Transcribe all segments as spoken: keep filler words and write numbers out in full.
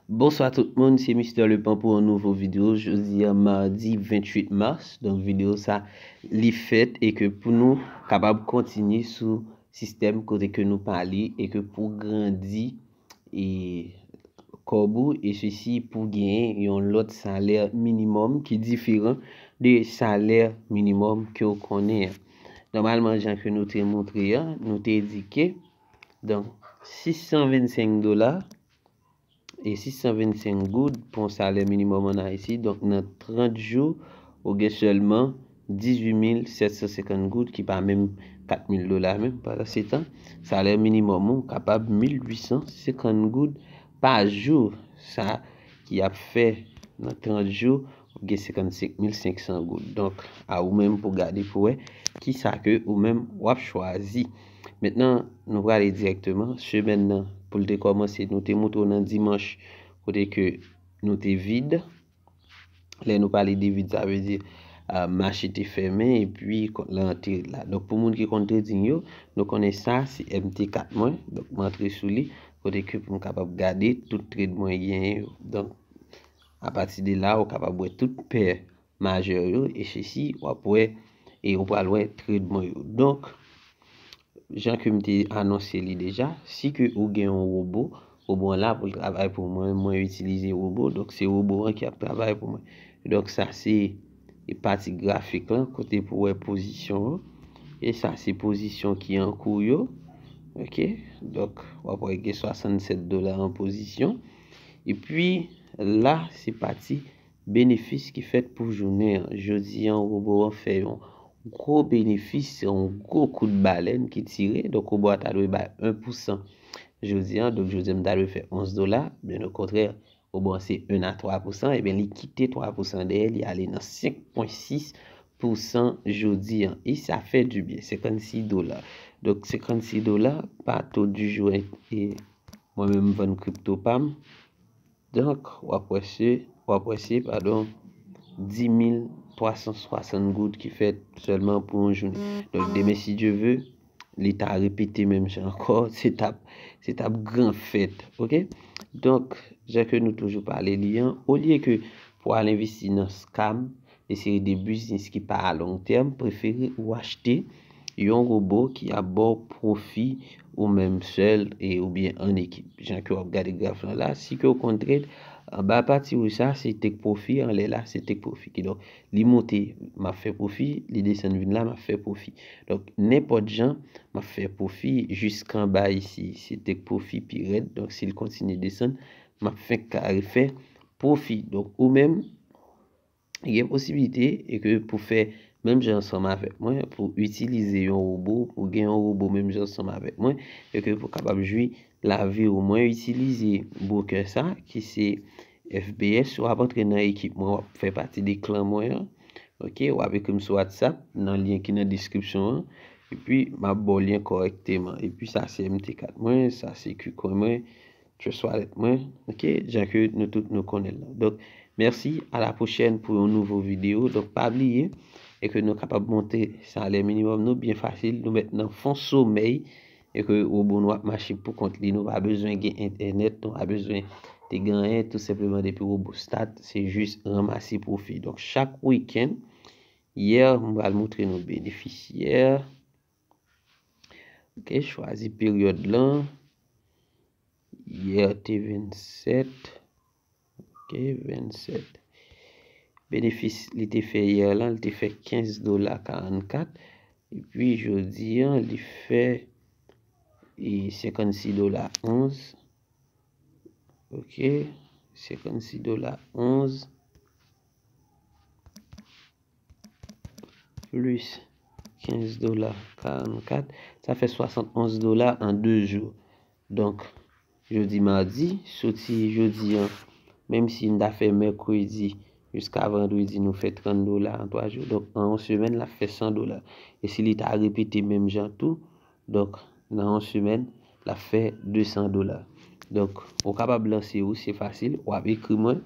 Bonswa tout moun, se Mister Lepan pou yon nouvo videyo. Jodi a madi venntuit mas, donk videyo sa li fèt e ke pou nou kapab kontinye sou sistèm kote ke nou pale e ke pou grandi e kòb ou e sesi pou genyen yon lòt salè minimòm ki diferan de salè minimòm ke w konnen an. Nòmalman, jan ke nou te montre an, nou te di ke, donk, sis san vennsenk dola e sis san vennsenk goud pou yon salè minimòm ann Ayiti. Donk, nan trant jou, ou gen sèlman dizuit mil sèt san senkant goud, ki pa menm kat mil dola menm. Pandansetan, salè minimòm ou kapab mil uit san senkant goud pa jou, sa ki ap fè nan trant jou, ou gen senkannsenk mil senk san goud. Donk, a ou menm pou gade pou wè kisa ke ou menm w ap chwazi. Mentnan, nou prale dirèkteman. Semèn nan, pou l te kòmanse, nou te montre w nan dimanch, kote ke nou te vid. Lè nou pale de vid, sa vle di, ah, mache te fèmen epi kont lan te la. Donk, pou moun ki konn trading yo, nou konnen sa, se M T kat mwen. Donk, m antre sou li, kote ke pou m kapab gade tout trade mwen genyen yo. Donk, apati de la, ou kapab wè tout pè majè yo, e sesi, w ap wè, e ou pral wè trade mwen yo. Donk, jan ke m te anonse li deja, si ke ou gen yon wobo, wobo an la pou l travay pou mwen, mwen itilize wobo, donk se wobo an ki ap travay pou mwen. Donk, sa se pati grafik lan, kote pou wè pozisyon an. E sa se pozisyon ki an kou yo. Ok? Donk, w ap wè gen swasannsèt dola an pozisyon. Epi, la, se pati benefis ki fèt pou jounen an. Jodi an, wobo an fè yon gwo benefis, se yon gwo kout balèn ki tire. Donk, wobo a ta dwe bay en pou san jodi an. Donk, jodi an, m ta dwe fè onz dola. Byen okontrè, wobo an se en a twa pou san. Ebyen, li kite twa pou san dèyè, li ale nan senk pwen sis pou san jodi an. E sa fè di byen, senkannsis dola. Donk, senkannsis dola, pa to di jou, e mwen menm, m vann kripto pa m. Donk, w ap wè se, w ap wè se, padon, dis mil twa san swasant goud ki fèt sèlman pou yon jounen. Donk, demen, si Dye ve, li ta repete menm jan ankò, se t ap, se t ap gran fèt, ok? Donk, jan ke nou toujou pale li an, olye ke pou al envesti nan scam, e seri de biznis ki pa a long tèm, prefere ou achte yon wobo ki ap ba w pwofi ou menm sèl e oubyen an ekip. Jan ke w ap gade graf lan la, si ke w konn trade, anba pati wouj sa, se take profit, anlè la, se take profit. Kidonk, li monte, m ap fè pwofi, li desann vin la, m ap fè pwofi. Donk, nenpòt jan, m ap fè pwofi, jiskanba isi, se take profit pi rèd. Donk, si l kontinye desann, m ap fenk ka refè pwofi. Donk, ou menm, gen posiblite e ke pou fè menm jan ansanm avèk mwen, pou itilize yon wobo, pou gen yon wobo menm jan ansanm avèk mwen, e ke pou kapab jwi lavi ou. Mwen itilize broker sa, ki se F B S. W ap antre nan ekip mwen, w ap fè pati de klan mwen an. Ok, w ap ekri m sou WhatsApp, nan lyen ki nan deskripsyon an. Epi, m ap ba w lyen kòrèkteman. Epi, sa se M T kat mwen, sa se Qcoin mwen, Trust Wallet mwen, ok, jan ke nou tout nou konnen l lan. Donk, mèsi, a la pwochèn pou yon nouvo videyo. Donk, pa bliye, e ke nou kapab monte salè minimòm nou byen fasil. Nou mèt nan fon somèy, e ke wobo nou ap mache pou kont li. Nou pa bezwen gen entènèt, nou pa bezwen te gen anyen, tou senpleman depi wobo start, se jis ranmase pwofi. Donk, chak wikenn, yè, m pral montre nou benefisyè. Ok, chwazi peryòd lan. Yè te vennsèt. Ok, vennsèt. Benefis li te fè yè lan, li te fè kenz dola karannkat. Epi jodi an, li fè, e, senkannsis dola onz. Ok, senkannsis dola onz. Plis kenz dola karannkat, sa fè swasannonz dola an de jou. Donk, jodi madi, soti jodi an, menm si n ta fè mèkredi jiska vandredi, nou fè trant dola an twa jou. Donk, an yon semèn, l ap fè san dola. E si li ta repete menm jan tou, donk, nan yon semèn, l ap fè de san dola. Donk, ou kapab lanse ou, se fasil, w ap ekri mwen,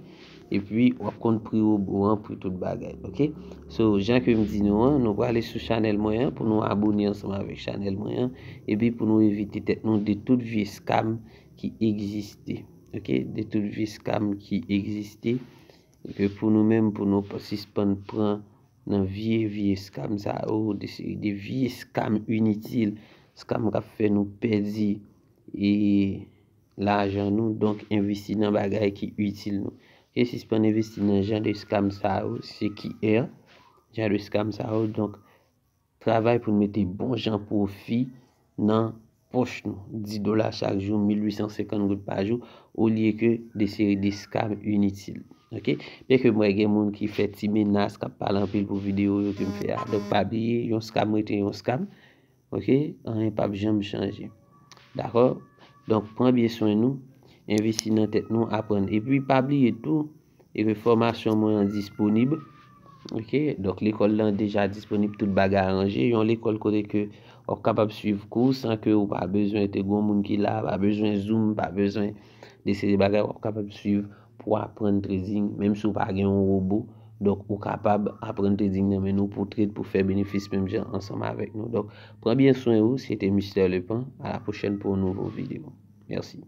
epi w ap konn pri wobo an, pri tout bagay, ok? So, jan ke m di nou an, nou prale sou chanèl mwen an pou nou abone ansanm avèk chanèl mwen an, epi pou nou evite tèt nou de tout vye scam ki egziste. ok, de tout vye scam ki egziste, e ke pou nou menm, pou nou pa sispann pran nan vye, vye scam sa yo, de seri de vye scam initil, scam k ap fè nou pèdi e lajan nou, donk envesti nan bagay ki itil nou. Ok, sispann envesti nan jan de scam sa yo, se ki è, jan de scam sa yo, donk travay pou n mete bon jan pwofi nan pòch nou. Dis dola chak jou, mil uit san senkant goud pa jou, olye ke de seri de scam initil. Ok? Byen ke m wè gen moun ki fè ti menas, k ap pale anpil pou videyo yo ke m fè a. Donk, pa bliye, yon scam rete yon scam. Ok? Anyen p ap janm chanje. Dakò? Donk, pran byen swen nou, envesti nan tèt nou, aprann. Epi, pa bliye tou, e ke fòmasyon mwen an disponib. Ok? Donk, lekòl lan deja disponib, tout bagay aranje. Yon lekòl kote ke w ap kapab swiv kou san ke ou pa bezwen te gon moun ki la, pa bezwen Zoom, pa bezwen de seri de bagay, w ap kapab swiv pou aprann trading, menm si w pa gen yon wobo. Donk, ou kapab aprann trading nan men nou pou trade, pou fè benefis menm jan ansanm avèk nou. Donk, pran byen swen ou, se te Mister Lepant. A la pwochèn pou yon nouvo videyo. Mèsi.